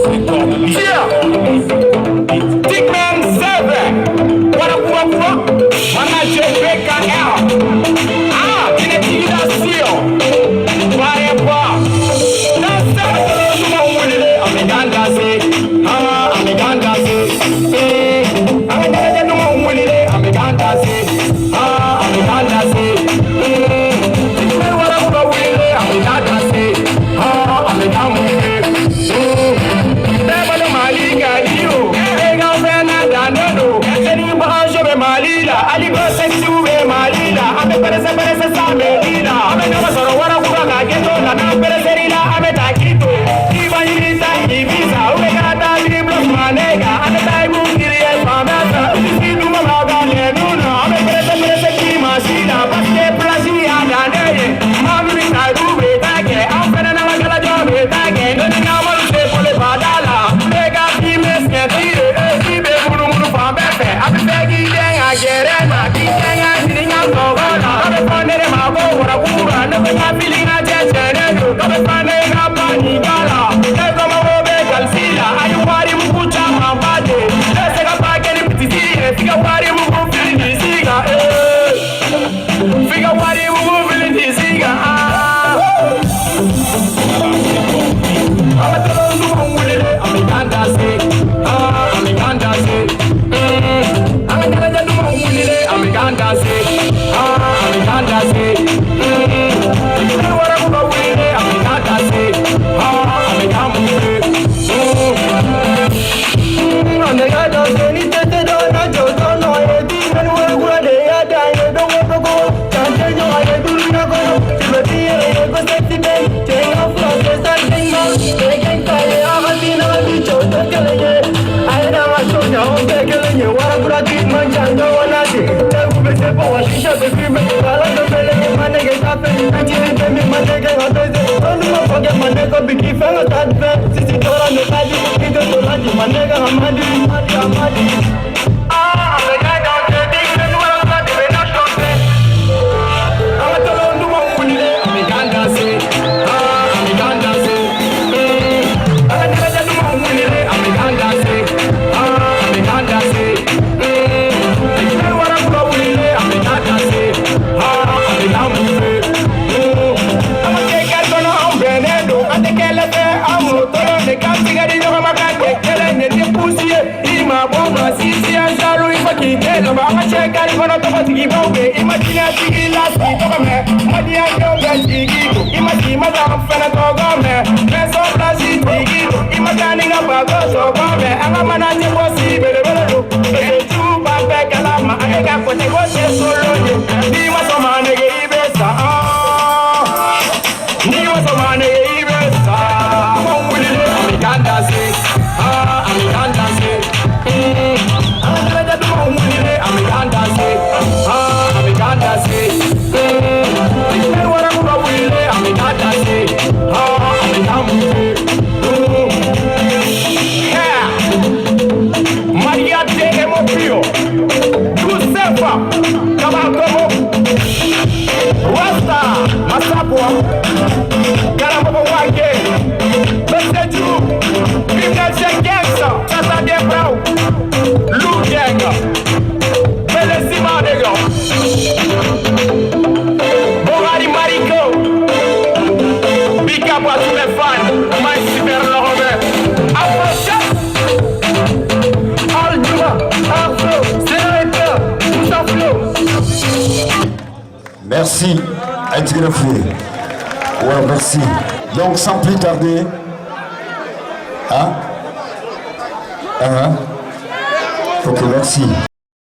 Yeah. Tikman 7. Wara kura kura. Manager BKR. Ah, intimidation. Bareba. Danse. Dumanw wulile, an bɛ kan danse. Ah, an bɛ kan danse. An ka ɲɛnajɛ dumanw wulile, an bɛ kan danse. Ah, an bɛ kan danse. Tikman wara kura wulile, an bɛ kan danse. Ah, an bɛ kan wulile. Bɛɛ bolo Mali ka di o. E ka fɛn na dannen don. Seni baganso bɛ Mali la. Hali ko sɛgisiw bɛ Mali la. An bɛ pressé pressé sa mairie la. An bɛ ɲɔgɔn sɔrɔ wara kura ka ghetto la. N'an pressé la, an bɛ taa k'i to. K'i b'a ɲini ta Ibiza. Ou bɛ ka taa Biblos Manega. An bɛ taa Ibu Kiriye fan bɛɛ fɛ. Si duman b'aw ka lɛnu na. An bɛ pressé pressé k'i ma si la. Parce que place y'a dannen ye. Maa min bɛ taa du bɛ taa kɛ. An fɛnɛ n'an ka jalajɔ bɛ taa kɛ. Ne ni n'Amadu tɛ fɔli bada la. Ne ka fi bɛ sigɛriti ye. E fi bɛ munumunu fan bɛɛ fɛ. A bɛ fɛ k'i den ka gɛrɛ na. K'i den ka ɲininka tɔgɔ la. Dɔ bɛ fɔ ne de ma ko warakura. Ne bɛ ka fili ka cɛ cɛnnen don. Dɔ bɛ fɔ ne ka ba nin ba la. Ne somɔgɔw bɛ kalisi la. A ye wari mugu caman ba de. Ne se ka ba kɛ ni bitisi ye. F'i ka wari mugu fili disi kan. F'i ka wari mugu fili disi kan. Ah. An bɛ tɔlɔ dumanw wulile, an bɛ kan danse. Ah, an bɛ kan danse. An ka ɲɛnajɛ dumanw wulile, an bɛ kan danse. Ah, an bɛ kan danse. Ni wara kura wulile, an bɛ kan danse. Ah, an bɛ kan wulile. An bɛ ka danse ni tɛ dɔn na jɔ tɔ nɔ ye bi mɛnu wɛrɛ kura de y'a dan ye dogo dogo kan tɛ ɲɔgɔn ye dunuya kɔnɔ tu bɛ t'i yɛrɛ ye ko sexy babe cɛ n ka fura tɛ sa den ma cɛ kɛ ye a ka di n'a ka di cɛw tɛ kelen ye a ye n'an ka so ɲɛ anw tɛ kelen ye wara kura ti man ca ɲɔgɔn na ten cɛw bɛ se fɔ wa shisha bɛ fume ala bɛ fɛlɛ ye ma nege ta fɛ fitinin bɛ min ma nege ka baiser olu ma fɔ kɛ ma ne ko bi k'i fɛn ka taa fɛ sisi tɔɔrɔ ne ka di i tɛ to la di ma ne ka amadi amadi. Ah, an bɛ kan danse. Tikman wara kura de bɛ na chanter. An ka tɔlɔ dumanw wulile, an bɛ kan danse. Ah, an bɛ kan danse. An ka ɲɛnajɛ dumanw wulile, an bɛ kan danse. Ah, an bɛ kan danse. Tikman wara kura wulile, an bɛ kan danse. Ah, an bɛ kan wulile. An ka kɛ kari kɔnɔ, anw bɛnnen don. An tɛ kɛlɛ fɛ, an m'o tɔɔrɔ de k'an tigɛ di ɲɔgɔn ma k'a kɛ kelen ye ni pusi ye. I ma bɔ ma sisi an jaloux, il faut k'i den laban. An ka cɛ kari kɔnɔ tɔgɔtigibaw bɛ yen. I ma diɲɛtigi lasigi tɔgɔ mɛn. Madiyadenw bɛ jigi don. I ma si ma taa fɛnɛ tɔgɔ mɛn. Maison Blanche tigi don. I ma taa ni ka bato sɔgɔ mɛn. An ka manager bosi belebele don. Bɛlɛju b'a bɛɛ kalama. Ale ka côté ko tɛ solo ye. N'i ma sɔn ma nege i bɛ sa. N'i ma sɔn ma nege i bɛ sa. Anw wulile, an bɛ kan danse. Ah, an bɛ kan danse. An ka ɲɛnajɛ dumanw wulile, an bɛ kan danse. Ah, an bɛ kan danse. Tikman wara kura wulile, an bɛ kan danse. Ah, an bɛ kan wulile. Yeah. Maria de Emopio, Josefa, Kabakomo, Rasta, Masapwa, Karamoko Wake, Beseju, Criminal Gangsta, Tata Debrau, Lou Gang, Belesima Nigga, Bogari Mariko, Big up à tous mes fans, my super Robert, Afro Al Juma, Afro, Senator, Moussa Flo. Merci, Aïtigre Foué. Ouais, merci. Donc, sans plus tarder, hein? Hein? Ok, merci.